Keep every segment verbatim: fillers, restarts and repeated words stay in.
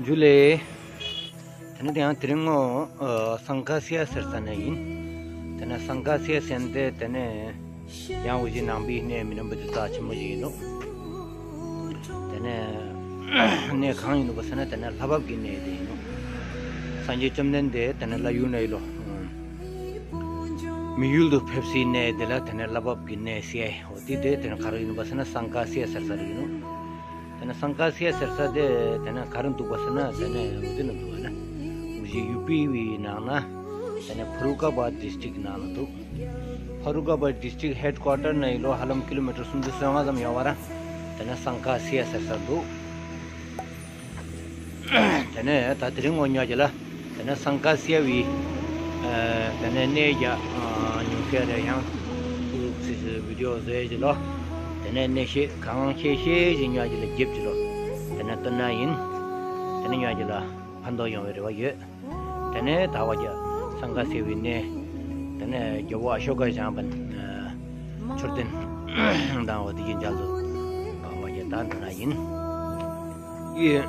ཇུ་ལེ། དེ་ནས་དེ་ཡང་དེ་རིང་ངོ་སང་ཀ་སི་ཡ་ཟེར་ས་ནས་ཡིན། དེ་ནས་སང་ཀ་སི་ཡ་ཟེར་འདི་དེ་ནས་ཡང་འུ་ཅག་ནང་པའི་གནས་མི་སྣ་བུ་དེ་རྩ་ཆེན་པོ་ཞིག་ཡིན་ནོ། དེ་ནས་གནས་གང་ཡིན་ནོ་བ་ཟེར་ན་དེ་ནས་ལྷ་བབས་ཀྱི་གནས་དེ་ཡིན་ནོ། སངས་རྒྱས་བཅོམ་ལྡན་འདས་དེ་ནས་ལྷ་ཡུལ་ནས་ལོ། མི་ཡུལ་དུ་ཕེབས་སའི་གནས་དེ་ལ་དེ་ནས་ལྷ་བབས་ཀྱི་གནས་ཟེར་ཡ་འོ་དེ་དེ་དེ་ནས་ག་རེ་ཡིན་ནོ་བ་ཟེར་ན་སང་ཀ་སི་ཡ་ཟེར་ས་རེད་ཡིན་ནོ། དེ་ནས་སང་ཀ་སི་ཡ་ཟེར་ས་དེ་དེ་ནས་ག་རེ་འདུག་པ་ཟེར་ན་དེ་ནས་འོ་དེ་ན་འདུག་ན། འུ་ཅག་ཡུ་པི་བའི་ནང་ན་དེ་ནས་ཕ་རུ་ཀ་བཱད་ཌིས་ཊིཀ་ནང་ན་འདུག། ཕ་རུ་ཀ་བཱད་ཌིས་ཊིཀ་ཧེཌ་ཀུ་ཨར་ཊར་ནས་ལོ་ཧ་ལམ་ཀི་ལོ་མི་ཊར་སུམ་ཅུ་སོ་ལྔ་ཙམ་ཡོད་པ་ར་དེ་ནས་སང་ཀ་སི་ཡ་ཟེར་ས་འདུག། དེ་ནས་ད་དེ་རིང་ངོ་ཉོ་རྒྱུ་ལ། དེ་ནས་སང་ཀ་སི་ཡ་བའི། དེ་ནས་གནས་རྒྱ་ཉུང་ཤས་རེ་ཡང་། ཚིག་ཚིག་བི་ཌི་ཡོ་བཟོས་ཀྱི་ལོ། དེ་ནས་གནས་བཤད་གང་ཤེས་ཤེས་ཀྱི་ཉོ་རྒྱུ་ལ་རྒྱབ་ཀྱི་ལོ། དེ་ནས་སྟོན་ན་ཡིན། དེ་ནས་ཉོ་རྒྱུ་ལ་ཕན་ཐོགས་ཡོང་བའི་རེ་བ་ཡོད། དེ་ནས་ད་བ་རྒྱ་སང་ཀ་སི་ཡ་བའི་གནས། དེ་ནས་རྒྱལ་པོ་ཨ་ཤོ་ཀ་བཞེངས་པ་མཆོད་རྟེན་དང་འོ་དེ་གི་མཇལ་དུ་བ་རྒྱ་ད་འགྲོ་ན་ཡིན། ཡི།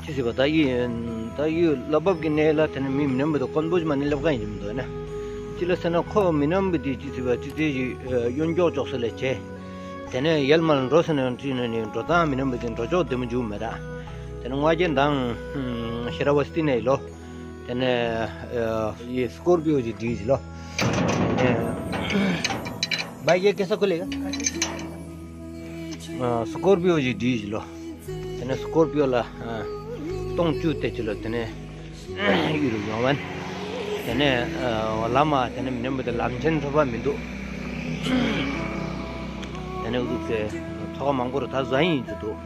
ཅི་ཟེར་བ་ད་ཡི། ད་ཡི་ལྷ་བབས་ཀྱི་གནས་ལ་དེ་ནས་མི་མི་ནམ་བུ་དེ་དཀོན་པོ་ཅིག་མ་ནི་སླེབས་ཀ་ཡིན་གྱི་མི་འདུག་ན། ཅི་ལ་ཟེར་ན་ཁོ་མི་ནམ་བུ་དེ་ཅི་ཟེར་བ་ཅི་ཟེར་ཞིག་གཡོན་ཕྱོགས་ཕྱོགས་སུ་ལས་བྱས། དེ་ནས་ཡལ་མར་འགྲོ་ཟེར་ན་ཡང་ཅི་ནས་ནི་འགྲོ་སྟངས་མི་ནམ་བུ་དེ་འགྲོ་ཕྱོགས་བདེ་མོ་འཇུག་མེད་ར། དེ་ནས་ང་རྒྱལ་མདང་ཤ་ར་བ་སྟི་ནས་ལོ། དེ་ནས་ཡི་སྐོར་པིའོ་ཞིག་བསྒྲིགས་ལོ། བའི་ཡེ་ཀེ་ས་ཀོ་ལེ་ག། སྐོར་པིའོ་ཞིག་བསྒྲིགས་ལོ། དེ་ནས་སྐོར་པིའོ་ལ་སྟོང་བཅུ་དེ་ཅི་ལོ་དེ་ནས་ཡུ་རུ་ཡོང་བན། དེ་ནས་ལམ་མ་དེ་ནས་མི་ནམ་བུ་དེ་ལམ་ཆེན་ཚོ་བ་མི་འདུག། དེ་ནས་འུ་ཚོ་ཚོ་ཁ་མང་པོ་རུ་ད་བཟའ་ཡིན་ཅི་འདུག།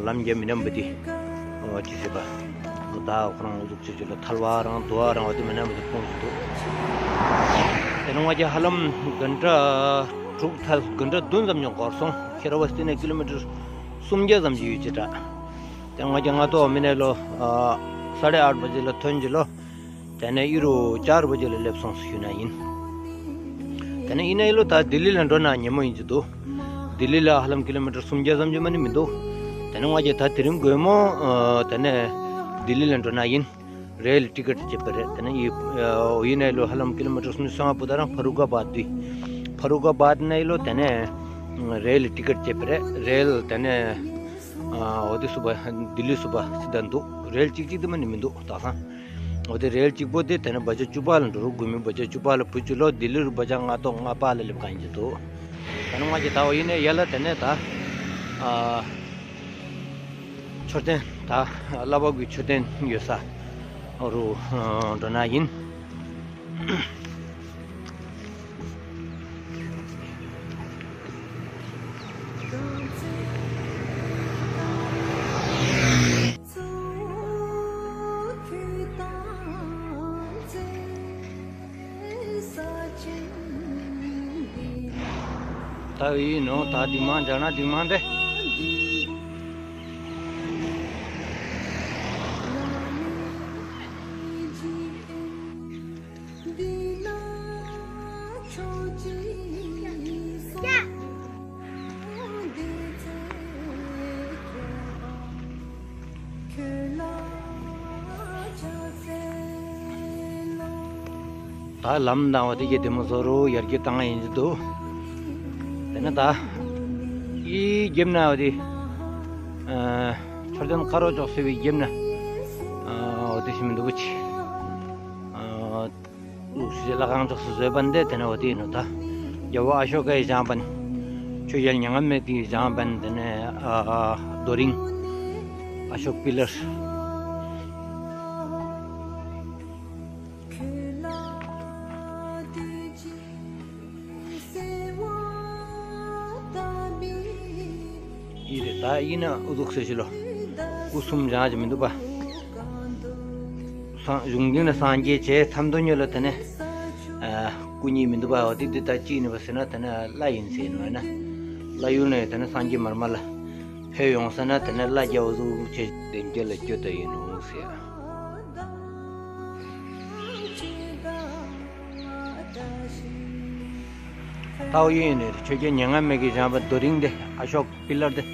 ལམ་རྒྱ་མི་ནམ་བུ་དེ། ཅི་ཟེར་བ། ད་ཁོ་རང་འུ་ཚོ་ཅི་ཅི་ལ་ཐལ་བ་རང་དུ་བ་རང་བ་དེ་མི་ནམ་བུ་དེ་སྤུངས་ཀྱི་འདུག། དེ་ནས་ང་རྒྱལ་ཧ་ལམ་གྷན་ཊ་དྲུག་ཐལ་གྷན་ཊ་བདུན་ཙམ་ཡང་འགོར་སོང་། ཤ་ར་བ་སྟི་ནས་ཀི་ལོ་མི་ཊར་སུམ་བརྒྱ་ཙམ་ཞིག་ཡོད་ཅི་འདྲ། དེ་ང་རྒྱལ་ང་ཏོ་མི་ནས་ལོ། སཱ་ཌེ་ཨར་བ་ཇེ་ལ་ཐོན་ཅི་ལོ། དེ་ནས་ཡུ་རུ་ཅར་བ་ཇེ་ལ་སླེབས་སོང་ཞུ་ན་ཡིན། དེ་ནས་ཡིན་ན་ཡིན་ལོ་ད་ལྡི་ལི་ལ་འགྲོ་ན་ཉེ་མོ་ཡིན་གྱི་འདུག། ལྡི་ལི་ལ་ཧ་ལམ་ཀི་ལོ་མི་ཊར་སུམ་བརྒྱ་ཙམ་ཅིག་མ་ནི་མི་འདུག། དེ་ནས་ང་རྒྱལ་ད་དེ་རིང་དགོང་མོ། དེ་ནས་ལྡི་ལི་ལ་འགྲོ་ན་ཡིན། རེལ་ཊི་ཀེཊ་བྱེད་པ་རེད། དེ་ནས་ཡི་ཡིན་ན་ཡིན་ལོ་ཧ་ལམ་ཀི་ལོ་མི་ཊར་སུམ་ཅུ་སོ་ལྔ་བུ་ད་རང་ཕ་རུ་ཀ་བཱད་དུ། ཕ་རུ་ཀ་བཱད་ན་ཡིན་ལོ་དེ་ནས་རེལ་ཊི་ཀེཊ་བྱེད་པ་རེད། རེལ་དེ་ནས་འོ་དེ་སུ་བ་ལྡི་ལི་སུ་བ་སི་ད་འདུག། རེལ་གཅིག་གཅིག་དེ་མ་ནི་མི་འདུག་ད་སང་། འོ་དེ་རེལ་གཅིག་པོ་དེ་དེ་ནས་བ་ཇ་བཅུ་པ་ལ་འགྲོ་རུ་དགོས་མི་བ་ཇ་བཅུ་པ་ལ་བུ་བཅུ་ལོ་ལྡི་ལི་རུ་བ་ཇ་ལྔ་ཏོག་ལྔ་པ་ལ་སླེབས་ག་ཡིན་གྱི་འདུག། ད་ནི་ང་གི་ད་འོ་ཡིན་ནས་ཡ་ལ་དེ་ནས་ད། མཆོད་རྟེན་ད་ལྷ་བབས་ཀྱི་མཆོད་རྟེན་ཡོད་ས་རུ་འགྲོ་ན་ཡིན། ད་ཡིན་ནོ་ད་དེ་མ་འཇག་ན་དེ་མ་འདི། ད་ལམ་དང་བ་དེ་གི་དེ་མོ་བཟོ་རུ་ཡར་རྒྱས་བཏང་ཡིན་གྱི་འདུག། དེ་ནས་ད་ཡི་རྒྱབ་ན་བ་དེ་མཆོད་རྟེན་དཀར་པོ་ཅོག་ཟེར་བའི་རྒྱབ་ན་བ་དེ་ཞིག་མི་འདུག་པ་ཅི། ལུགས་སྲོལ་ལ་གང་ཅོག་སུ་བཟོས་པ་འདི་དེ་ནས་བ་དེ་ཡིན་ནོ་ད། རྒྱལ་པོ་ཨ་ཤོ་ཀའི་བཞེངས་པ་ནི། ཆོས་རྒྱལ་མྱ་ངན་མེད་ཀྱི་བཞེངས་པ་ནི་དེ་ནས་རྡོ་རིང་། ཨ་ཤོག་པི་ལར། ཡིན་རེད་ད་ཡིན་ན་ཨུ་ཚུགས་ཟེར་ཞིག་ལོ། སྐུ་གསུམ་བཞེངས་ཀྱི་མི་འདུག་པ། སངས་གཞུང་འདི་ནས་སངས་རྒྱས་བྱས་ཐམ་དོན་ཉོ་ལ་དེ་ནས་སྐུ་གཉིས་མི་འདུག་པ། འོ་དེ་འདི་ད་ཅི་ཡིན་པ་ཟེར་ན་དེ་ནས་ལྷ་ཡིན་ཟེར་ནོ་ན། ལྷ་ཡུལ་ནས་དེ་ནས་སངས་རྒྱས་མར་མ་ལ་ཕེབས་ཡོང་ཟེར་ན་དེ་ནས་ལྷ་རྒྱལ་བ་ཟུག་བྱས་དེ་རྒྱལ་ལ་སྐྱོད་ད་ཡིན་ནོ་ཟེར། ད་འོ་ཡིན་ནས་ཆོས་རྒྱལ་མྱ་ངན་མེད་ཀྱི་བཞེངས་པ་རྡོ་རིང་དེ་ཨ་ཤོག་པི་ལར་དེ།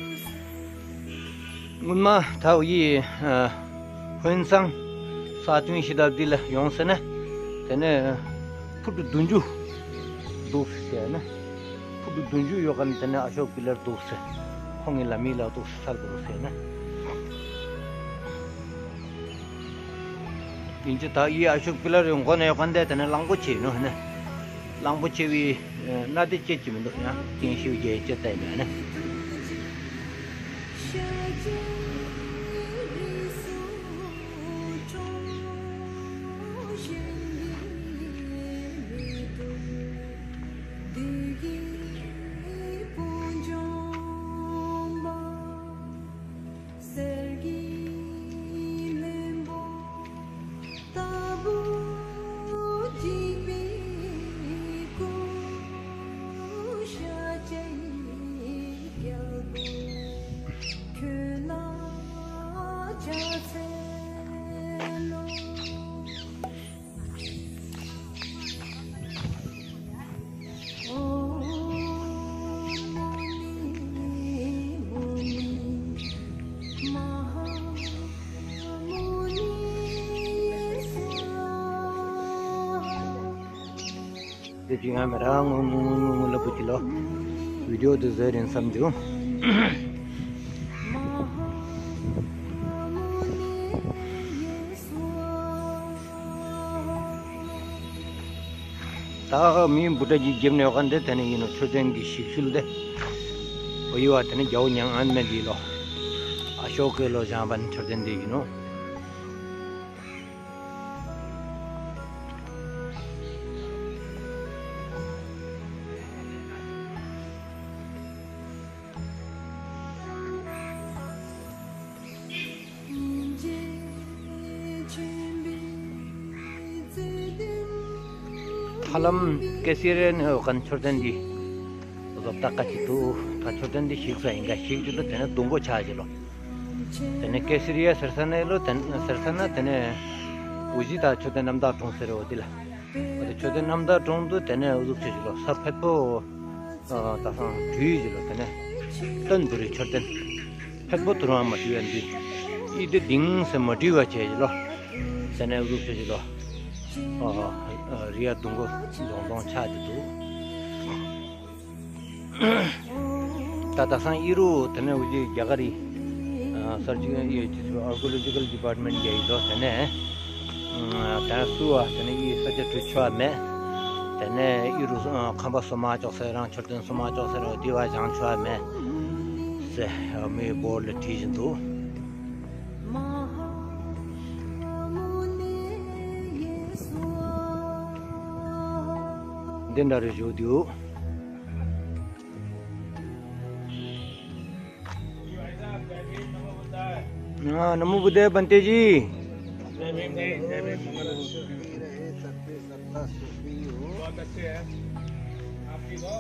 སྔོན་མ་ད་འུ་ཡི་ཧོན་སང་ས་ཏུན་ཤི་ད་འདི་ལ་ཡོང་ཟེར་ན། དེ་ནས་ཕུ་ཏུ་བདུན་ཅུ་འདུག་ཟེར་ན། ཕུ་ཏུ་བདུན་ཅུ་ཡོད་མཁན་དེ་ནས་ཨ་ཤོག་པི་ལར་འདུག་ཟེར། ཁོང་གི་ལམ་ཡིག་ལ་འདུག་ཟེར་ཚར་འདུག་ཟེར་ན། ཡིན་གྱི་ད་ཡི་ཨ་ཤོག་པི་ལར་མགོ་ནས་ཡོད་མཁན་དེ་དེ་ནས་གླང་པོ་ཆེ་ཡིན་ནོ་ཧེ་ན། གླང་པོ་ཆེ་བའི་སྣ་དེ་སྐྱེ་གི་མི་འདུག་ཡང་ཀིང་ཤིའུ་རྒྱལ་སྐྱེ་ལྟ་ཡིན་ན། དེ་ཅི་ང་མེ་ར་ངུ་ངུ་ངུ་ངུ་ངུ་ལ་བུ་ཅི་ལོ། བི་ཌིའོ་དེ་ཟེར་ཡིན་བསམ་བྱུང་། ད་མི་བུ་ཏྲ་གི་རྒྱབ་ནས་ཡོད་མཁན་དེ་དེ་ནས་ཡིན་ནོ། མཆོད་རྟེན་གྱི་ཞིག་ཤུལ་དེ། འོ་ཡི་བ་དེ་ནས་རྒྱའུ་མྱང་ཨན་མེ་འདི་ལོ། ཨ་ཤོ་ཀེ་ལོ་བཞེངས་པ་ནི་མཆོད་རྟེན་འདི་ཡིན་ནོ། ཧ་ལམ་ཀེ་སི་རི་ནས་ཡོད་མཁན་མཆོད་རྟེན་འདི། བཟོ་ལྟ་ཀ་ཅི་འདུག་ད་མཆོད་རྟེན་འདི་ཞིག་ས་ཡིན་ག་ཞིག་ཅི་ལོ། དེ་ནས་སྡོང་པོ་ཆགས་ཅི་ལོ། དེ་ནས་ཀེ་སི་རི་ཡ་ཟེར་ས་ནས་ལོ། དེ་ཟེར་ས་ན་དེ་ནས་འུ་ཅི་ད་མཆོད་རྟེན་རྣམ་དག་གྲོང་ཟེར་རེ་འོ་འདི་ལ། འོ་དེ་མཆོད་རྟེན་རྣམ་དག་གྲོང་དུ་དེ་ནས་འུ་ཟུག་ཆེ་ཅི་ལོ། ས་ཕེད་པོ་ད་སང་བྲུས་ཅི་ལོ། དེ་ནས་སྟོན་བུ་རི་མཆོད་རྟེན་ཕེད་པོ་དུ་རང་མ་བྲུས་ཡ་འདི་ཨི་དེ་ལྡིང་ཟེར་མ་བྲུས་བ་བྱས་ཅི་ལོ། དེ་ནས་འུ་ཟུག་ཆེ་ཅི་ལོ། རི་ཡ་སྡོང་པོ་རྫོང་རྫོང་ཆགས་ཅི་འདུག་ད་ད་སང་ཨི་རུ་དེ་ནས་འུ་ཅི་རྒྱ་གར་རི་ཨ་སར་ཇི་ཨི་ཅི་སུ་ཨར་ཀི་ཨོ་ལོ་ཇི་ཀལ་ཌི་པར་ཊི་མེན་ཊི་གི་ཡི་ལོ། དེ་ནས་ཨ་དེ་ནས་སུ་བ་དེ་ནས་ཨི་ས་ཆ་བྲུས་ཆོག་མེད། དེ་ནས་ཨི་རུ་ཨ་ཁམས་པ་སོ་མ་ཅོག་ཟེར་རང་མཆོད་རྟེན་སོ་མ་ཅོག་ཟེར་རང་དེ་བ་བཞེངས་ཆོག་མེད་ཟེར་མི་བོར་ལ་བྲིས་བཞིན་འདུག་འདི་འདྲ་རེ་བཞུགས་འདུག हाँ, नमो बुद्धाय बंते जी। जय भीम जी, जय भीम। बहुत अच्छे हैं। आप ठीक हो?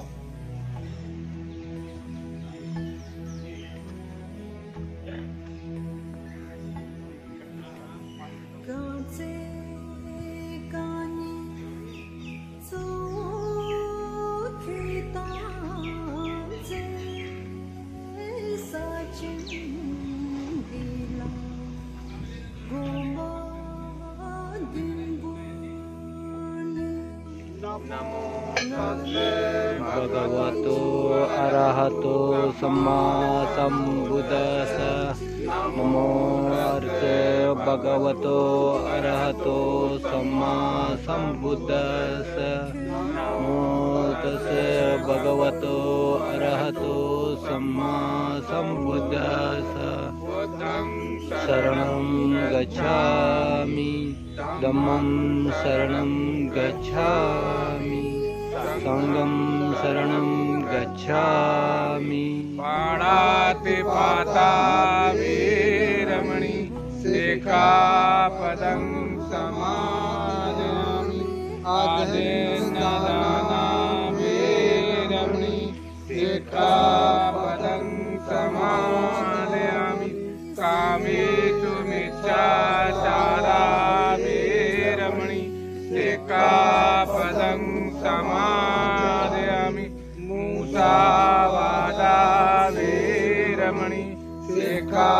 नमो तस्से भगवतो अरहतो सम्मा सम्बुद्धस्स। नमो तस्से भगवतो अरहतो सम्मा सम्बुद्धस्स। नमो तस्से भगवतो अरहतो सम्मा सम्बुद्धस्स। शरणं गच्छामि। धम्मं शरणं गच्छामि। संघं शरणं गच्छामि। पाणातिपाता वेरमणी सिक्खापदं समादियामि। आदिन्नदाना वेरमणी सिक्खापदं समादियामि। कामेसु मिच्छाचारा वेरमणी सिक्खापदं समादियामि। मुसावादा वेरमणी सिक्खा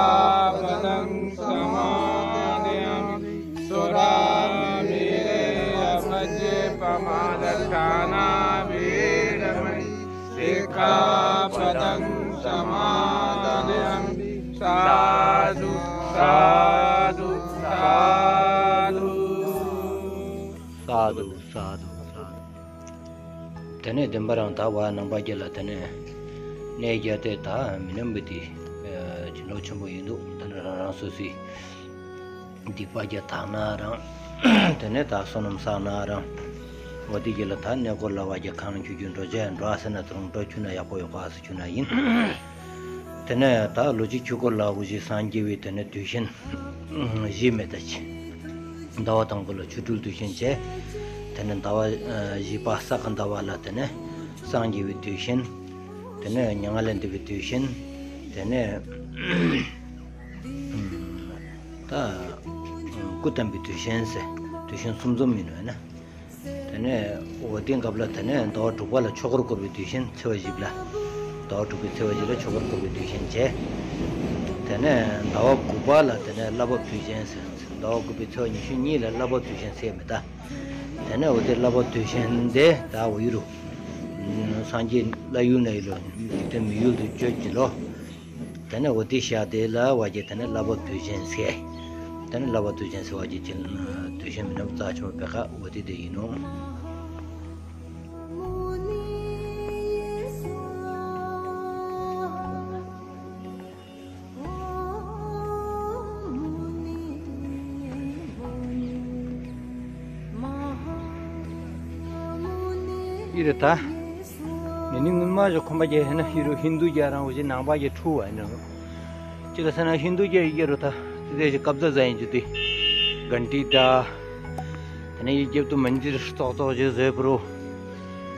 साधु, साधु, साधु। साधु, साधु, साधु। དེ་ནས་བདེན་པ་རང་ད་བ་ནང་པ་རྒྱལ་ལ་དེ་ནས་གནས་རྒྱ་དེ་ད་མི་ནམ་བུ་དེ་ཅི་ལོ་ཆེན་པོ་ཡིན་འདུག་དེ་ནས་རང་རང་སོ་སོའི་སྡིག་པ་རྒྱ་དག་ན་རང་དེ་ནས་ད་བསོད་ནམས་བསགས་ན་རང་འོ་དེ་རྒྱལ་ལ་ད་གནས་སྐོར་ལ་བ་རྒྱ་གང་ཁྱུ་ཁྱུ་འགྲོ་བྱས་འགྲོ་ཨ་ཟེར་ན་དེ་རུང་འགྲོ་ཁྱུ་ན་ཡག་པོ་ཡོད་ག་ཨ་ཟེར་ཁྱུ་ན་ཡིན། དེ་ནས་ད་ལོ་གཅིག་ཆུ་འཁོར་ལ་འུ་ཅི་སངས་རྒྱས་པའི་དེ་ནས་དུས་ཆེན་བཞི་མེད་ད་ཅི། ཟླ་བ་དང་པོ་ལ་ཆོ་འཕྲུལ་དུས་ཆེན་བྱས། དེ་ནས་ཟླ་བ་བཞི་པ་ས་ག་ཟླ་བ་ལ་དེ་ནས་སངས་རྒྱས་པའི་དུས་ཆེན། དེ་ནས་མྱ་ངན་ལས་འདས་པའི་དུས་ཆེན། དེ་ནས་ད་སྐུ་བལྟམས་པའི་དུས་ཆེན་ཟེར་དུས་ཆེན་གསུམ་འཛོམས་ཡིན་ནོ་ན། དེ་ནས་འོ་དེ་སྐབས་ལ་དེ་ནས་ཟླ་བ་དྲུག་པ་ལ་ཆོས་འཁོར་བསྐོར་བའི་དུས་ཆེན་ཚེས་པ་བཞི་པ་ལ། ཟླ་བ་དྲུག་པའི་ཚེས་པ་བཞི་ལ་ཆོས་འཁོར་བསྐོར་བའི་དུས་ཆེན་བྱས། དེ་ནས་ཟླ་བ་དགུ་པ་ལ་དེ་ནས་བསླབ་པ་དུས་ཆེན་ཟེར། ཟླ་བ་དགུ་པའི་ཚེས་པ་ཉི་ཤུ་གཉིས་ལ་བསླབ་པ་དུས་ཆེན་ཟེར་མི་ད། དེ་ནས་འོ་དེ་བསླབ་པ་དུས་ཆེན་དེ་ད་འོ་ཡུ་རུ། སངས་རྒྱས་བླ་ཡུལ་ན་ཡུལ་ལོ་འཇིག་རྟེན་མི་ཡུལ་དུ་བསྐྱོད་ཀྱི་ལོ། དེ་ནས་འོ་དེ་ཞག་དེ་ལ་བ་ཅི་དེ་ནས་བསླབ་པ་དུས་ཆེན་ཟེར། དེ་ནས་བསླབ་པ་དུས་ཆེན་ཟེར་བ་ཅི་ཅི་དུས་ཆེན་མི་འདྲ་རྩ་ཆེན་པོ་པའི་ཁ་འོ་དེ་དེ་ཡིན་ནོ། ཨི་རེ་ད། ནི་ནི་སྔོན་མ་ཞིག་ཁོམ་པ་རྒྱལ་ཧེ་ན་ཧི་རུ་ཧིན་དུ་རྒྱལ་རང་བོ་ཞིག་ནང་པ་རྒྱལ་ཁྲུ་བ་ནོ། ཅི་ལ་ས་ན་ཧིན་དུ་རྒྱལ་ཡི་རུ་ད་དེ་ཞིག་ཀབ་ཛ་ཛ་ཡིན་རྒྱུ་དེ་གན་ཏི་ད། དེ་ནས་ཡི་རྒྱབ་ཏུ་མན་ཇིར་ཙོག་ཙོག་ཞིག་བཟོས་པ་རུ།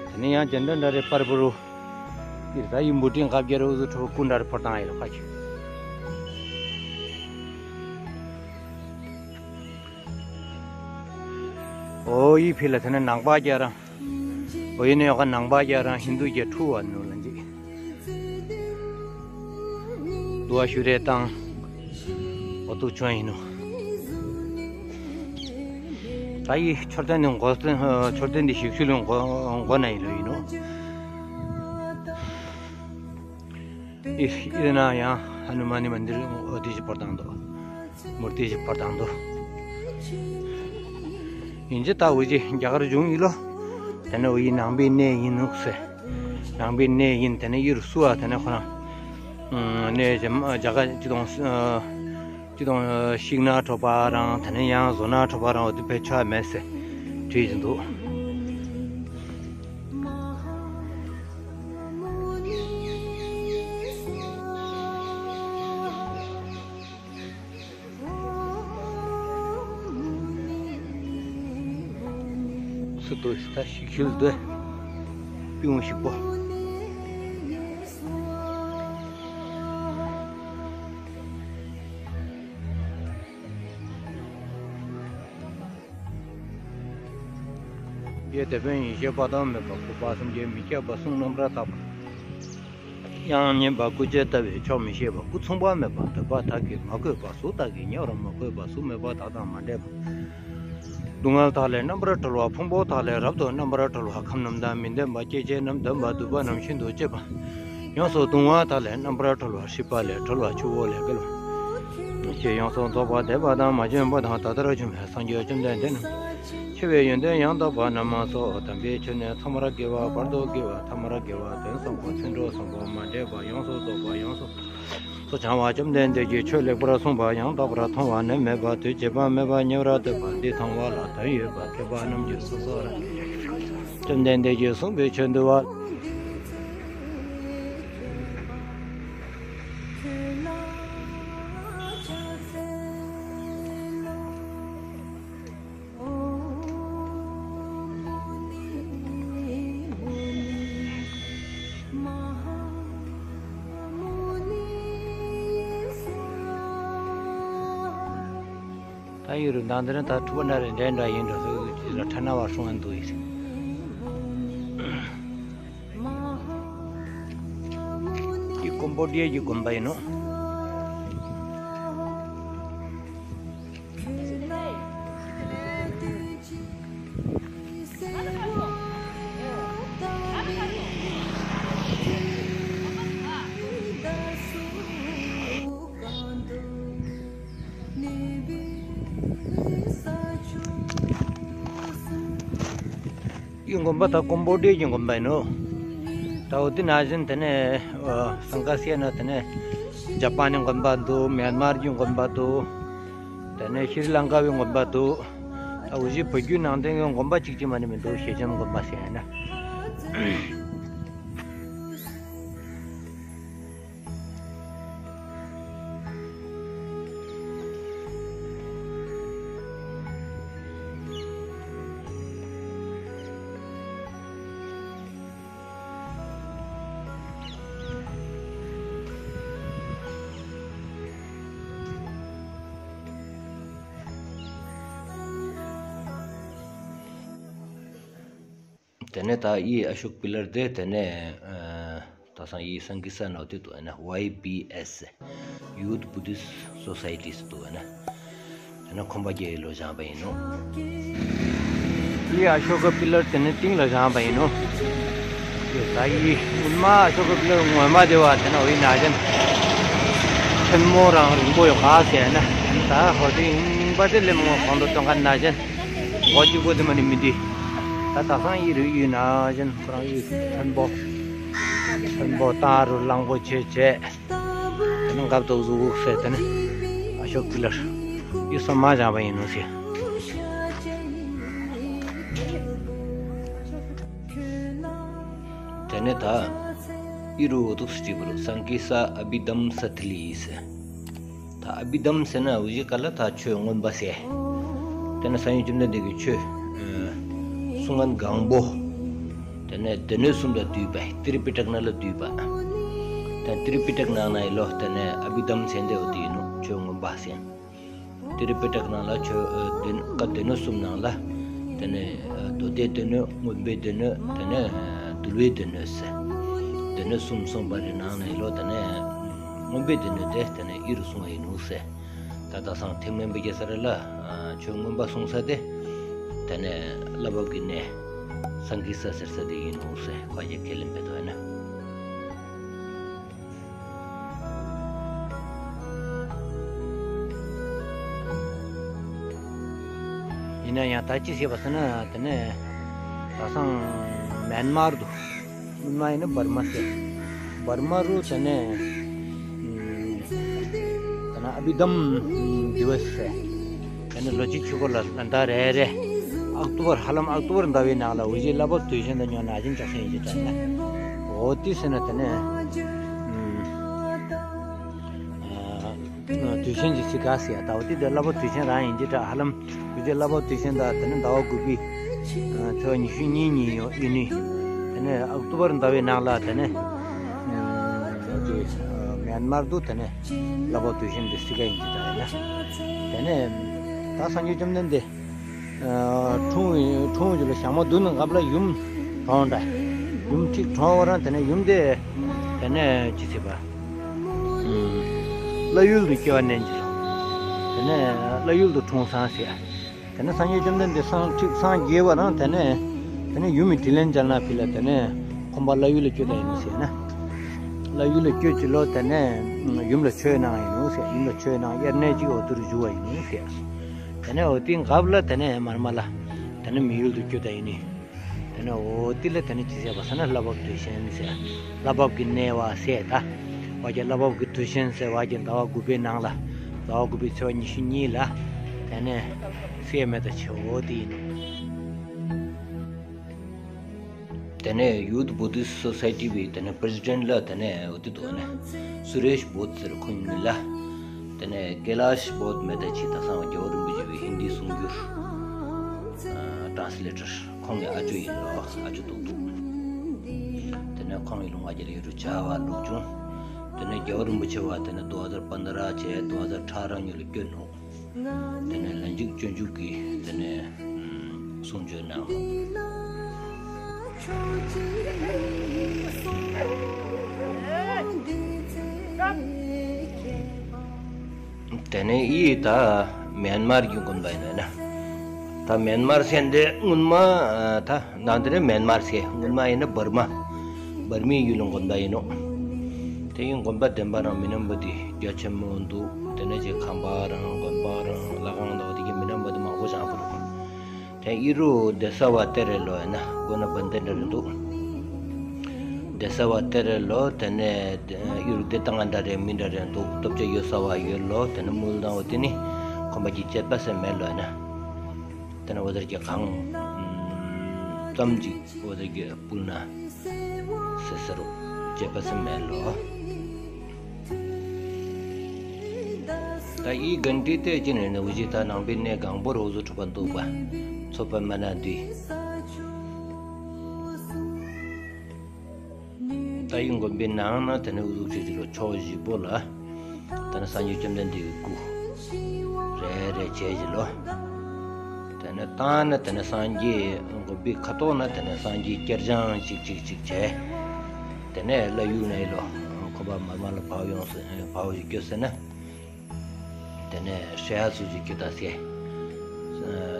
དེ་ནས་ཡང་ཇན་ཌ་འདྲ་རེ་པར་པ་རུ། ཡི་ད་ཡི་འབུ་ཏྲིན་ཁབ་རྒྱལ་རུ་ཟུ་ཁྲུ་བ་ཀུན་འདྲ་རེ་ཕོར་བཏང་ཡི་རུ་ཁ་ཁྱི། ཨོ་ཡི་ཕི་ལ་དེ་ནས་ནང་པ་རྒྱལ་རང་། ཨོ་ཡི་ནས་ཡོག་ག་ནང་པ་རྒྱལ་རང་ཧིན་དུ་རྒྱལ་ཁྲུ་བ་ནོ་ལ་འཇིག་དུ་བ་ཤུ་རེ་དང་། ཨོ་ཏུ་ཆོན་ཡིན་ནོ། ད་ཡི་མཆོད་རྟེན་ནི་མགོ་རྟེན་མཆོད་རྟེན་འདི་ཞིག་ཤུལ་ལུ་མགོ་མགོ་ན་ཡིན་ལོ་ཡིན་ནོ། ཨི་ཨི་ན་ཡང་ཧ་ནུ་མ་ནི་མན་དིར་ཨོ་ཏི་ཞིག་ཕོར་བཏང་དོ། མུར་ཏི་ཞིག་ཕོར་བཏང་དོ། ཡིན་ཅི་ད་འུ་ཅི་རྒྱ་གར་བྱུང་ཡིན་ལོ། དེ་ནས་འུ་ཡི་ནང་པའི་གནས་ཡིན་ནུག་ཟེར། ནང་པའི་གནས་ཡིན་དེ་ནས་ཡུལ་སུ་བ་དེ་ནས་ཁོ་རང་། གནས་ཀྱི་རྒྱ་གར་སྤྱི་དང་། སྤྱི་དང་ཤིག་ན་ཁྲོ་པ་རང་དེ་ནས་ཡང་བཟོ་ན་ཁྲོ་པ་རང་འོ་དེ་ཕལ་ཆེར་མེད་ཟེར་བྲིས་ཀྱི་འདུག་སུ་དོ་ཤི་ད་ཤིག་ཤུལ་དུ་པི་ཝང་ཞིག་པོ། ཡེ་དེ་ཕན་ཡེ་ཤེས་པ་དང་མེད་པ་སྐུ་པ་སེམས་ཅན་མི་ཁྱབ་པ་གསུང་རྣམ་པར་དག་པ། ཡང་ཉན་པ་སྐུ་བྱད་ལྟ་བས་ཆོག་མི་ཤེས་པ་སྐུ་མཚུངས་པ་མེད་པ་འདོད་པ་དག་གིས་མ་གོས་པ་གཟུགས་དག་གིས་ཉེ་བར་མ་གོས་པ་གཟུགས་མེད་པ་དག་དང་མ་འདྲེས་པ། སྡུག་བསྔལ་དག་ལས་རྣམ་པར་གྲོལ་བ་ཕུང་པོ་དག་ལས་རབ་ཏུ་རྣམ་པར་གྲོལ་བ་ཁམས་རྣམས་དང་མི་ལྡན་པ་སྐྱེ་མཆེད་རྣམས་ལྡན་པ་འདུས་པ་རྣམས་ཤིན་ཏུ་གཅེས་པ། ཡོངས་སུ་གདུང་བ་དག་ལས་རྣམ་པར་གྲོལ་བ་སྲིད་པ་ལས་གྲོལ་བ་ཆུ་བོ་ལས་བརྒལ་བ། ཆོས་ཡོངས་སུ་རྫོགས་པ་འདོད་པ་དང་མ་བྱོན་པ་དང་ད་ལྟར་བྱུང་བའི་སངས་རྒྱས་བཅོམ་ལྡན་འདས་རྣམས། འཆི་བའི་ཡོན་ཏན་ཡང་དག་པ་རྣམས་སོ། དམ་པའི་ཆོས་ནི་ཐོག་མར་དགེ་བ་བར་དུ་དགེ་བ་ཐ་མར་དགེ་བ་དོན་བཟང་པོ་ཚིག་འབྲུ་བཟང་པོ་མ་འདྲེས་པ་ཡོངས་སུ་རྫོགས་པ་ཡོངས་སུ་སུ་བྱང་བ་བཅོམ་ལྡན་འདས་ཀྱིས་ཆོས་ལེགས་པར་གསུངས་པ་ཡང་དག་པར་མཐོང་བ་ནི་མེད་པ་དུས་བྱེད་པ་མེད་པ་ཉེ་བར་གཏོད་པ་འདི་མཐོང་བ་ལ་དོན་ཡོད་པ་མཁས་པ་རྣམས་ཀྱིས་སོ་སོར། བཅོམ་ལྡན་འདས་ཀྱིས་གསུངས་པའི་ཆོས་འདུལ་བ། ད་ཡོད་རུ་མདང་དེ་རིང་ད་ཕྲུ་གུ་འདྲ་རེ་འདྲ་འདྲ་ཡིན་འགྲོ་ཟེར་གྱི་ལ་ཁྲ་ན་བ་སྲུང་ཨན་དུ་ཡིན། ཀོམ་བོ་ཌི་ཡ་གི་དགོན་པ་ཡིན་ནོ། ཡི་དགོན་པ་ད་ཀོམ་བོ་ཌི་ཡའི་དགོན་པ་ཡིན་ནོ། ད་འོ་དེ་ནང་བཞིན་དེ་ནས་ཨ་སང་ཀ་སི་ཡ་ན་དེ་ནས་ཇ་པན་གྱི་དགོན་པ་འདུག། མེན་མར་གྱི་དགོན་པ་འདུག། དེ་ནས་ཤྲི་ལང་ཀ་བའི་དགོན་པ་འདུག། ད་འུ་ཅག་བོད་བརྒྱུད་ནང་བསྟན་གྱི་དགོན་པ་གཅིག་ཅིག་མ་ནི་མི་འདུག། ཞེ་ཆེན་དགོན་པ་ཟེར་ཡ་ན། དེ་ནས་ད་ཡི་ཨ་ཤོག་པི་ལར་དེ་དེ་ནས་ཨ་ད་སང་ཡི་སང་ཀི་ས་ནོ་དེ་དུ་ཨ་ན་ཝའི་བི་ཨེས་ཡུ་ཐི་བུ་དིསྟ་སོ་སའི་ཊི་དུ་ཨ་ན། དེ་ནས་ཁོམ་པ་རྒྱལ་ལོ་བཞེངས་པ་ཡིན་ནོ། ཡི་ཨ་ཤོ་ཀ་པི་ལར་དེ་ནས་སྟེང་ལ་བཞེངས་པ་ཡིན་ནོ། ད་ཡི་སྔོན་མ་ཨ་ཤོ་ཀ་པི་ལར་སྔོན་མ་དེ་བ་དེ་ནས་འོ་ཡི་ན་ཅན་ཆེན་མོ་རང་རིང་པོ་ཡོད་ག་ཟེར་ན། ད་ཧོ་དེ་ཡིན་པ་དེ་ལས་མང་གོང་དུ་གཏོང་མཁན་ན་ཅན་མགོ་གཅིག་པོ་དེ་མ་ནི་མི་འདི། ད་ད་སང་ཡི་རུ་ཡི་ན་ཅན་ཁོ་རང་ཡི་ཆེན་པོ་ཆེན་པོ་ད་རུ་གླང་པོ་ཆེ་བྱས། དེ་ནས་འགབ་ཏོག་ཟུག་ཟེར་དེ་ནས་ཨ་ཤོག་པི་ལར་ཡི་སོ་མ་བཞེངས་པ་ཡིན་ནོ་ཟེར། དེ་ནས་ད་ཡི་རུ་འོ་ཐུག་སུ་ཅིག་པུ་རུ་སང་ཀི་ས་ཨ་བྷི་དམ་ས་ཐི་ལི་ཟེར། ད་ཨ་བྷི་དམ་ཟེར་ན་འུ་ཅག་ག་ལ་ད་ཆོས་མངོན་པ་ཟེར། དེ་ནས་སངས་རྒྱས་བཅོམ་ལྡན་འདས་ཀྱི་ཆོས་ཨ་གསུང་ངན་གང་པོ། དེ་ནས་སྡེ་སྣོད་གསུམ་ལ་བསྡུས་པ་ཏྲི་པི་ཊ་ཀ་ནང་ལ་བསྡུས་པ། དེ་ཏྲི་པི་ཊ་ཀ་ནང་ན་ཡི་ལོ་དེ་ནས་ཨ་བྷི་དམ་ཟེར་དེ་འོ་དེ་ཡིན་ནོ། ཆོས་མངོན་པ་ཟེར། ཏྲི་པི་ཊ་ཀ་ནང་ལ་ཆོས་ཨ་སྡེ་བཀའ་སྡེ་སྣོད་གསུམ་ནང་ལ་དེ་ནས་ཨ་མདོ་སྡེ་སྡེ་སྣོད། མངོན་པའི་སྡེ་སྣོད། དེ་ནས་ཨ་འདུལ་བའི་སྡེ་སྣོད་ཟེར། སྡེ་སྣོད་གསུམ་གསུངས་པ་རེ་ནང་ན་ཡི་ལོ་དེ་ནས་མངོན་པའི་སྡེ་སྣོད་དེ་དེ་ནས་ཡི་རུ་གསུངས་པ་ཡིན་ནོ་ཟེར། ད་ད་སང་ཐེམ་མན་པའི་རྒྱལ་ས་རེ་ལ་ཨ་ཆོས་མངོན་པ་གསུངས་ས་དེ་དེ་ནས་བླ་བབ་ཀྱི་གནས་སང་ཀི་ས་ཟེར་ས་དེ་ཡིན་ནོ་ཟེར། ཁོ་རྒྱ་ཁས་ལེན་པའི་དོན་ན། ཡིན་ན་ཡང་ད་ཅི་བྱས་པ་ཟེར་ན་དེ་ནས་ད་སང་མེན་མར་དུ། སྔོན་མ་ཡིན་ན་འབར་མ་ཟེར། འབར་མ་རུ་དེ་ནས་ཨ་དེ་ནས་ཨ་བྷི་དམ་དི་བ་ཟེར། དེ་ནས་ལོ་གཅིག་གཅིག་པོ་ལ་ཟླ་རེ་རེ་ཨོག་ཏོ་བར་ཧ་ལམ་ཨོག་ཏོ་བར་ཟླ་བའི་ནང་ལ་འུ་ཅག་བླ་བབ་དུས་ཆེན་དང་ཉོ་ན་ཅིན་ཅག་སེ་ཡིན་གྱི་ད་ན། འོ་དེ་ཟེར་ན་དེ་ནས་ཨ་དུས་ཆེན་གྱི་ཚིག་ག་ཟེར་ཡ་ད་འོ་དེ་དེ་བླ་བབ་དུས་ཆེན་རང་ཡིན་གྱི་ད་ཧ་ལམ། དེ་བླ་བབ་དུས་ཆེན་དང་དེ་ནས་ཟླ་བ་དགུ་པའི་ཚེས་པ་ཉི་ཤུ་གཉིས་ཉིན་ཡོད་ཡིན་ནི། དེ་ནས་ཨོག་ཏོ་བར་ཟླ་བའི་ནང་ལ་དེ་ནས་དེ་མེན་མར་དུ་དེ་ནས་བླ་བབ་དུས་ཆེན་དེ་སྲིད་ཀ་ཡིན་གྱི་ད་ཡིན་ན། དེ་ནས་ད་སངས་རྒྱས་བཅོམ་ལྡན་འདས་འཁྲུངས་འཁྲུངས་ཡུལ་ལ་ཞག་མ་བདུན་ནང་སྐབས་ལ་ཡུམ་གྲོངས་འདྲ། ཡུམ་ཁྲིག་གྲོངས་བ་རང་དེ་ནས་ཡུམ་དེ་དེ་ནས་ཅི་ཟེར་བ། བླ་ཡུལ་དུ་སྐྱེ་བ་ནས་འཇིག་ལ། དེ་ནས་བླ་ཡུལ་དུ་འཁྲུངས་སང་ཟེར། དེ་ནས་སངས་རྒྱས་བཅོམ་ལྡན་འདས་སངས་ཁྲིག་སངས་རྒྱས་པ་རང་དེ་ནས་དེ་ནས་ཡུམ་མི་དྲིན་ལན་འཇལ་ན་ཕི་ལ་དེ་ནས་ཁོང་པ་བླ་ཡུལ་ལ་བསྐྱོད་ད་ཡིན་ནོ་ཟེར་ན། བླ་ཡུལ་ལ་བསྐྱོད་ཅི་ལོ་དེ་ནས་ཡུམ་ལ་ཆོས་གནང་ཡིན་ནོ་ཟེར། ཡུམ་ལ་ཆོས་གནང་དབྱར་གནས་ཅིག་འོ་དུ་རུ་བཞུགས་པ་ཡིན་ནོ་ཟེར། དེ་ནས་འོ་དེ་སྐབས་ལ་དེ་ནས་མར་མ་ལ་དེ་ནས་མི་ཡུལ་དུ་བསྐྱོད་ད་ཡིན་ནི། དེ་ནས་འོ་དེ་ལ་དེ་ནས་ཅི་ཟེར་བ་ཟེར་ན་བླ་བབ་དུས་ཆེན་ཟེར། བླ་བབ་ཀྱི་གནས་པ་ཟེར་ད། བ་རྒྱ་བླ་བབ་ཀྱི་དུས་ཆེན་ཟེར་བ་རྒྱ་ཟླ་བ་དགུ་པའི་ནང་ལ་ཟླ་བ་དགུ་པའི་ཚེས་པ་ཉི་ཤུ་གཉིས་ལ་དེ་ནས་སྲིད་མེད་ད་ཆེ་འོ་དེ་ཡིན། དེ་ནས་ཡུ་ཐི་བུ་དིསྟ་སོ་སའི་ཊི་བའི་དེ་ནས་པི་རེ་སི་ཌེན་ཊི་ལ་དེ་ནས་འོ་དེ་དུ་ནས་སུ་རེཤ་བོད་ཟེར་ཁོང་ཡིན་ལ། དེ་ནས་ཀེ་ལཱཤ་བོད་མེད་ད་ཆི་ད་སང་རྒྱལ་བ་རིན་པོ་ཆེ་བའི་ཧིན་དི་གསུང་སྒྱུར་ཊ་རན་སི་ལེ་ཊར། ཁོང་གི་ཨ་ཇོ་ཡིན་ལོ། ཨ་ཇོ་ཏུག་ཏུག། དེ་ནས་ཁོང་གི་ལུང་ང་རྒྱལ་ཡུལ་རུ་བྱ་བ་ལུགས་བྱུང་། དེ་ནས་རྒྱལ་བ་རིན་པོ་ཆེ་བ་དེ་ནས་དུ་ཧ་ཛར་པན་དྲ་བྱས་དུ་ཧ་ཛར་ཨ་ཊ་ར་ཉིད་ལ་བསྐྱོད་ནོ། དེ་ནས་ལན་ཅིག་སྤྱོད་འཇུག་གི་དེ་ནས་གསུང་ཆོས་གནང་ནོ། དེ་ནས་ཡི་ད་མེན་མར་གྱི་དགོན་པ་ཡིན་ན། ད་མེན་མར་ཟེར་འདི་སྔོན་མ་ད་ནང་དེ་རེ་མེན་མར་ཟེར་སྔོན་མ་ཡིན་ན་འབར་མ། འབར་མའི་ཡུལ་ལ་དགོན་པ་ཡིན་ནོ། དེ་ཡིན་དགོན་པ་བདེན་པ་རང་མི་རྣམ་པ་དེ་རྒྱ་ཆེན་མོ་འདུག། དེ་ནས་ཅིག་ཁང་པ་རང་དགོན་པ་རང་ལྷ་ཁང་དང་དེ་གི་མི་རྣམ་པ་དེ་མང་པོ་བཞེངས་པ་རུ། ཨི་རུ་བསྡད་ས་བ་དེ་རེད་ལོ། ཨེ་ན་གོ་ན་བན་དེ་འདྲ་རེད་འདུག། བསྡད་ས་བ་དེ་རེད་ལོ། དེ་ནས་ཨི་རུ་བསྡད་སྟངས་འདྲ་རེད་མི་འདྲ་རེད་འདུག། སྟོབས་ཆེ་ཡོད་ས་བ་ཡོད་ལོ། དེ་ནས་མུལ་དང་འོ་དེ་ནི་ཁོམ་པ་ཅིག་བྱེད་པ་ཟེར་མེད་ལོ། ཨེ་ན་དེ་ནས་འོ་དེར་གྱི་གང་ཙམ་ཅིག་འོ་དེར་གྱི་སྤུལ་ན་ཟེར་ཟེར་རོ་བྱེད་པ་ཟེར་མེད་ལོ། ད་ཨི་གན་ཏི་ཏེ་ཅི་ནས་ནི་འུ་ཅི་ད་ནང་པའི་གནས་གང་པོར་འུ་ཚོ་གྲུབ་པ་འདུག་པ། ཚོགས་པ་མ་ན་འདུས། ད་ཨི་དགོན་པའི་ནང་ན་དེ་ནས་འུ་ཚོ་ཁྲིད་ལོ་ཕྱོགས་བཞི་པོ་ལ། དེ་ནས་སངས་རྒྱས་བཅོམ་ལྡན་འདས་ཀྱི་སྐུ་རེ་རེ་བྱས་བཞི་ལོ། དེ་ནས་བཏང་ན་དེ་ནས་སངས་རྒྱས་དགོན་པའི་ཁ་ཐོག་ན་དེ་ནས་སངས་རྒྱས་སྐྱེར་སྦྱང་ཅིག་ཅིག་ཅིག་བྱས། དེ་ནས་བླ་ཡུལ་ནས་ལོ་ཁོ་པ་མར་མ་ལ་བབས་ཡོང་ཟེར་བབས་ཡོང་སྐྱོད་ཟེར་ན། དེ་ནས་ཧྲེ་ཧ་སུ་ཅིག་སྐྱོད་ད་ཟེར།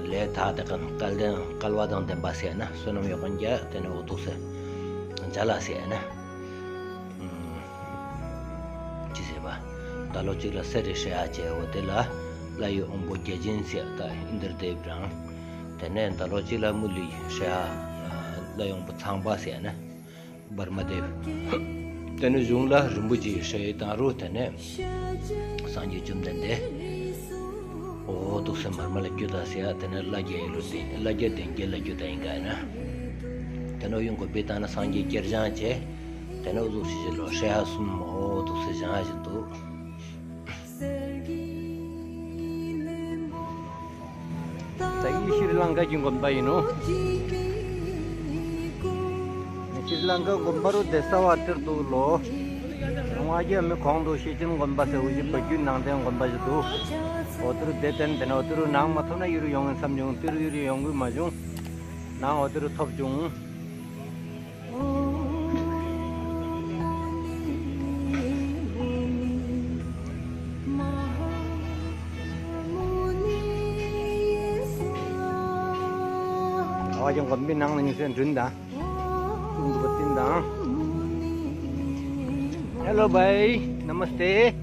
ལས་ད་དེ་གང་སྐལ་ལྡན་སྐལ་བ་དང་ལྡན་པ་ཟེར་ན་བསོད་ནམས་ཡོད་མཁན་རྒྱ་དེ་ནས་འོ་འདུག་ཟེར། མཇལ་ལ་ཟེར་ན། ཅི་ཟེར་བ། ད་ལོ་གཅིག་ལ་སེ་རེ་ཧྲེ་ཧ་བྱས་འོ་དེ་ལ་བླ་ཡི་དབང་པོ་བརྒྱ་བྱིན་ཟེར་ད་ཨིན་དར་དེབ་རང་། དེ་ནས་ད་ལོ་གཅིག་ལ་མུ་ལི་ཧྲེ་ཧ་བླ་ཡི་དབང་པོ་ཚངས་པ་ཟེར་ན། བར་མ་དེ། དེ་ནས་གཞུང་ལ་རིན་པོ་ཆེའི་ཧྲེ་ཧ་དང་རུ་དེ་ནས་སངས་རྒྱས་བཅོམ་ལྡན་འདས། འོ་འདུག་སེ་མར་མ་ལ་སྐྱོད་ད་ཟེར་ཡ་དེ་ནས་བླ་རྒྱལ་ཡི་ལོ་དེ་བླ་རྒྱལ་དེ་རྒྱལ་ལ་སྐྱོད་ད་ཡིན་ག་ཡིན་ན། དེ་ནས་ཡོང་གོ་པའི་ད་ན་སངས་རྒྱས་སྐྱེར་སྦྱང་བྱས། དེ་ནས་འོ་འདུག་སེ་བྱེད་ལོ་ཧྲེ་ཧ་གསུམ་འོ་འདུག་སེ་སྦྱང་བཞིན་འདུག། ད་ཡི་ཤྲི་ལང་ཀ་གི་དགོན་པ་ཡིན་ནོ། ཤྲི་ལང་ཀ་དགོན་པ་རུ་བསྡད་ས་བ་དེར་འདུག་ལོ། ང་རྒྱལ་མི་གོང་དུ་ཤེས་ཅན་དགོན་པ་ཟེར་འུ་ཅི་བོད་བརྒྱུད་ནང་བསྟན་དགོན་པ་ཞིག་འདུག། འོ་དེ་རུ་བསྡད་དེ་དེ་ནས་འོ་དེ་རུ་ནང་མ་ཐོན་ན་ཡུལ་ཡོང་ངེས་བསམ་བྱུང་། དེ་རུ་ཡུལ་ཡོང་གི་མ་བྱུང་། ནང་འོ་དེ་རུ་ཐོབ་བྱུང་། ཨ་ཅང་གོམ་པའི་ནང་ལ་ཉི་ཚེ་འགྲུན་དང་། ཀུན་ཏུ་བསྟིམ་དང་། Hello, bhai. Namaste.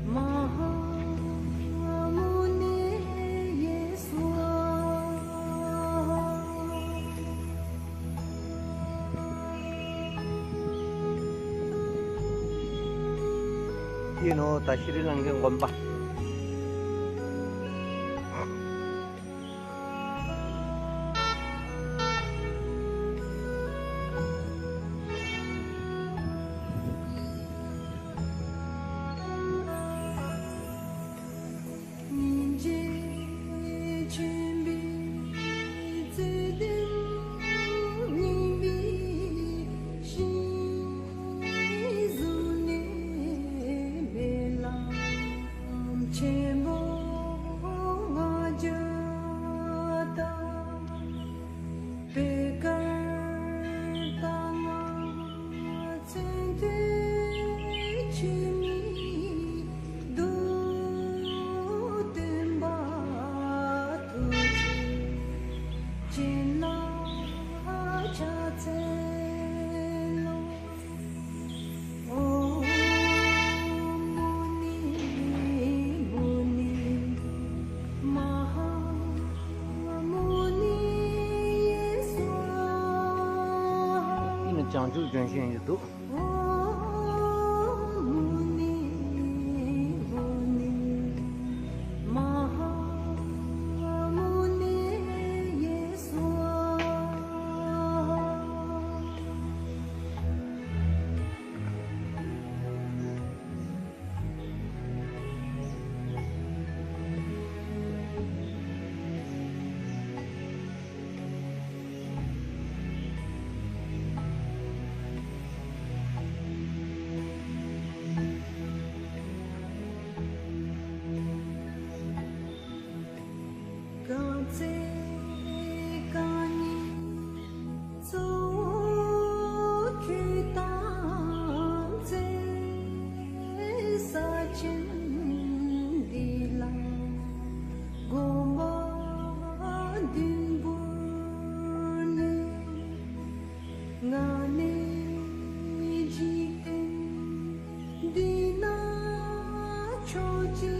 ཡིན་ནོ་ད་ཤྲི་ལང་ཀའི་དགོན་པ། བྱང་ཆུབ་ལྗོན་ཤིང་ཡོད་འདུག།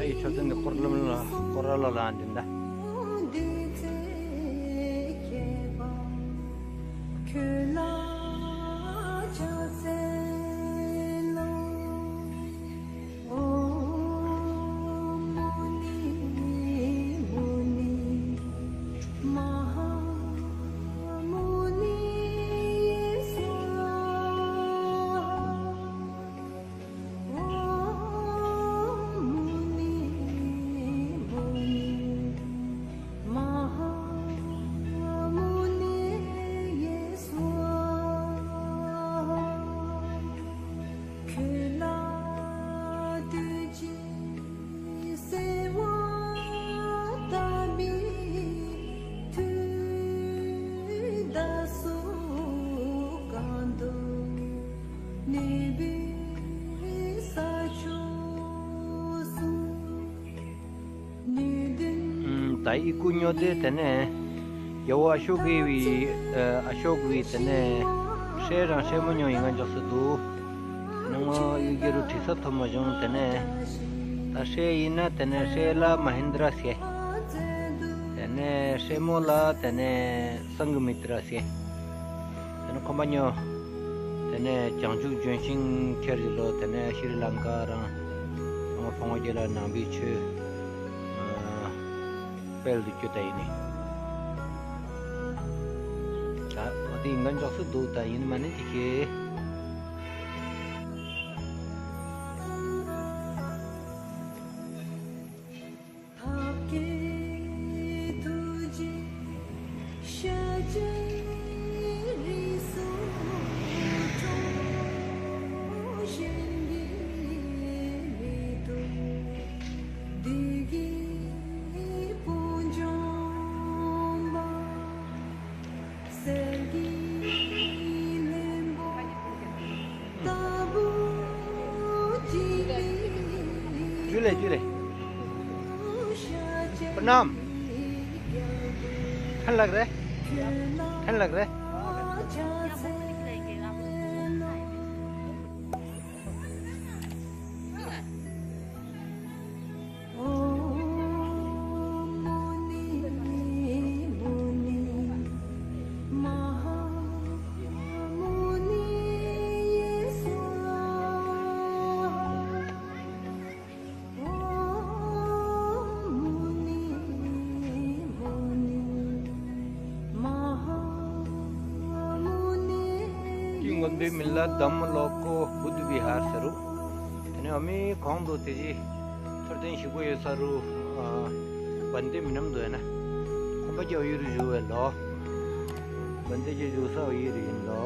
ཨའི་ཆོས་ཚན་གྱི་སྐོར་ལམ་ལ་སྐོར་ར་ལ་ལ་འདི་འདྲ། ད་ཨི་ཀུ་ཉོ་དེ་དེ་ནས་རྒྱལ་པོ་ཨ་ཤོ་ཀི་བི་ཨ་ཤོ་ཀི་བི་དེ་ནས་སྲས་རང་སྲས་མོ་ཉོ་ཡིན་ང་འཇོག་སུ་འདུག་དེ་ནས་ངོ་ཡུལ་གྱི་རུ་བྲིས་ས་ཐོབ་མ་བྱུང་། དེ་ནས་ད་སྲས་ཡིན་ན་དེ་ནས་སྲས་ལ་མ་ཧིན་དྲ་ཟེར། དེ་ནས་སྲས་མོ་ལ་དེ་ནས་སང་གི་མི་ཏྲ་ཟེར། དེ་ནས་ཁོམ་པ་ཉོ། དེ་ནས་བྱང་ཆུབ་ལྗོན་ཤིང་ཁྱེར་ཡོད་ལོ། དེ་ནས་ཤྲི་ལང་ཀ་རང་ངོ་ཕོ་ངོ་རྒྱལ་ལ་ནང་པའི་ཆོས་ཨ་སྤེལ་དུ་བཅུག་ད་ཡིན་ནི། ད་འོ་དེ་ཡིན་ག་འཇོག་སུ་འདུག་ད་ཡིན་མ་ནི་ཅི་ཁེ། जुले जुले। प्रणाम। ठंड लग रहा है? ठंड लग रहा है? དེའི་དགོན་པའི་མིང་ལ་དྷམ་མ་ལོ་ཀོ་བུདྡྷ་བི་ཧར་ཟེར་རུ། དེ་ནས་ཨ་མའི་གོང་དུ་དེ་རྗེས་མཆོད་རྟེན་ཞིག་པོ་ཡོད་ས་རུ་བན་དེ་མི་ནམ་དུ་ཡོད་ན། ཁོམ་པ་རྒྱ་ཡུལ་རུ་བཞུགས་པའི་ལོ། བན་དེ་རྗེ་བཞུགས་ས་ཡུལ་རུ་ཡིན་ལོ།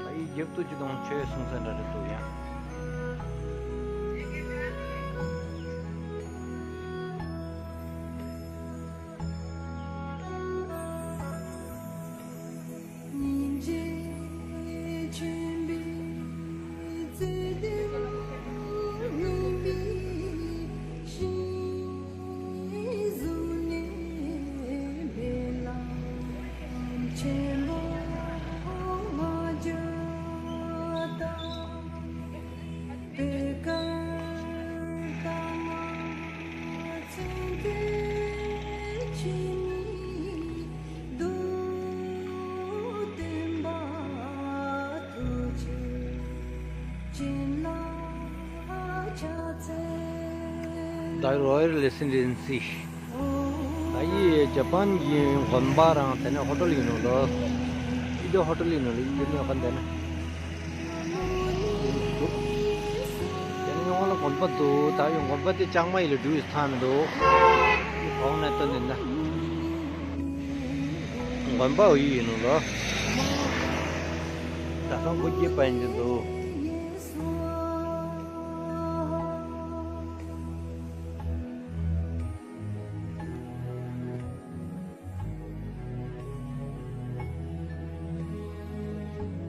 ད་ཡི་རྒྱབ་ཏུ་ཅི་དང་ཆོས་གསུང་ས་འདྲ་རེད་འདུག་ཡང་། The Royal Residency. ད་ཡི་ཇ་པན་གྱི་དགོན་པ་རང་དེ་ནས་ཧོ་ཊལ་ཡིན་ནོ་ལོ། ཡི་དེ་ཧོ་ཊལ་ཡིན་ནོ་ལོ། ཡི་དེ་ནས་ག་འདི་ན། དེ་ནས་ཡོང་ལ་དགོན་པ་འདུག་ད་ཡོང་དགོན་པ་དེ་ལྕང་མ་ཡི་ལ་འགྲོ་ཡི་ཐང་མི་འདུག་གོང་ནས་སྟོན་ནས་ན། དགོན་པ་འོ་ཡི་ཡིན་ནོ་ལོ། ད་སང་ཁོ་སྐྱེས་པ་ཡིན་གྱི་འདུག་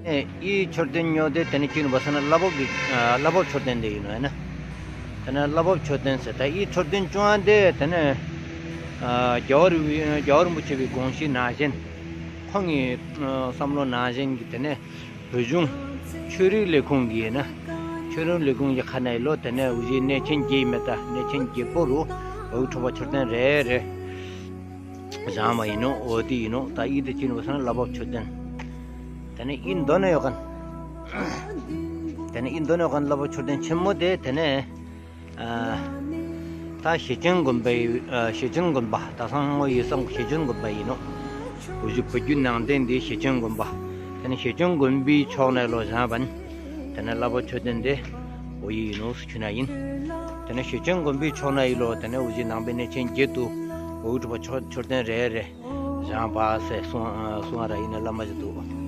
ཨེ་ཨི་མཆོད་རྟེན་ཉོ་དེ་དེ་ནས་ཅི་ནུ་བ་ས་ན་བླ་བབ་ཀྱི་ཨ་བླ་བབ་མཆོད་རྟེན་དེ་ཡིན་ནོ་ཡ་ན། དེ་ནས་བླ་བབ་མཆོད་རྟེན་ཟེར། ད་ཨི་མཆོད་རྟེན་བཅོ་ལྔ་དེ་དེ་ནས་ཨ་རྒྱལ་བ་རིན་པོ་རྒྱལ་བ་རིན་པོ་ཆེ་བའི་དགོངས་གཞི་ནང་བཞིན། ཁོང་གི་ཨ་བསམ་བློ་ནང་བཞིན་གྱི་དེ་ནས་བོད་གཞུང་ཆོས་རིག་ལས་ཁུངས་ཀྱི་ཡིན་ན། ཆོས་རིག་ལས་ཁུངས་ཀྱི་ཁ་ནས་ལོ་དེ་ནས་འུ་ཅག་གནས་ཆེན་བརྒྱད་མེད་ད། གནས་ཆེན་བརྒྱད་པོ་རུ་འོ་ཡི་འཕྲོག་པ་མཆོད་རྟེན་རེ་རེ་བཞེངས་པ་ཡིན་ནོ། འོ་དེ་ཡིན་ནོ། ད་ཨི་དེ་ཅི་ནུ་བ་ས་ན་བླ་བབ་མཆོད་རྟེན། དེ་ནས་ཨི་མདོ་ནས་ཡོད་མཁན། དེ་ནས་ཨི་མདོ་ནས་ཡོད་མཁན་བླ་མ་མཆོད་རྟེན་ཆེན་མོ་དེ། དེ་ནས་ཨ་ད་ཞེ་ཆེན་དགོན་པའི་ཨ་ཞེ་ཆེན་དགོན་པ། ད་སང་ངོ་ཡི་སང་ཞེ་ཆེན་དགོན་པ་ཡིན་ནོ། འུ་ཅི་བོད་བརྒྱུད་ནང་བསྟན་འདི་ཞེ་ཆེན་དགོན་པ། དེ་ནས་ཞེ་ཆེན་དགོན་པའི་ཕྱོགས་ནས་ལོ་བཞེངས་པ་ནི། དེ་ནས་བླ་མ་མཆོད་རྟེན་དེ་འོ་ཡི་ཡིན་ནོ་ཟེར་ཞུ་ན་ཡིན། དེ་ནས་ཞེ་ཆེན་དགོན་པའི་ཕྱོགས་ནས་ཡི་ལོ། དེ་ནས་འུ་ཅི་ནང་པའི་གནས་ཆེན་བརྒྱད་དུ་འོ་ཡི་གྲུབ་པ་མཆོད་མཆོད་རྟེན་རེ་རེ་བཞེངས་པ་ཟེར་གསུང་གསུང་བ་ར་ཡིན་ན་བླ་མ་ཞིག་འདུག།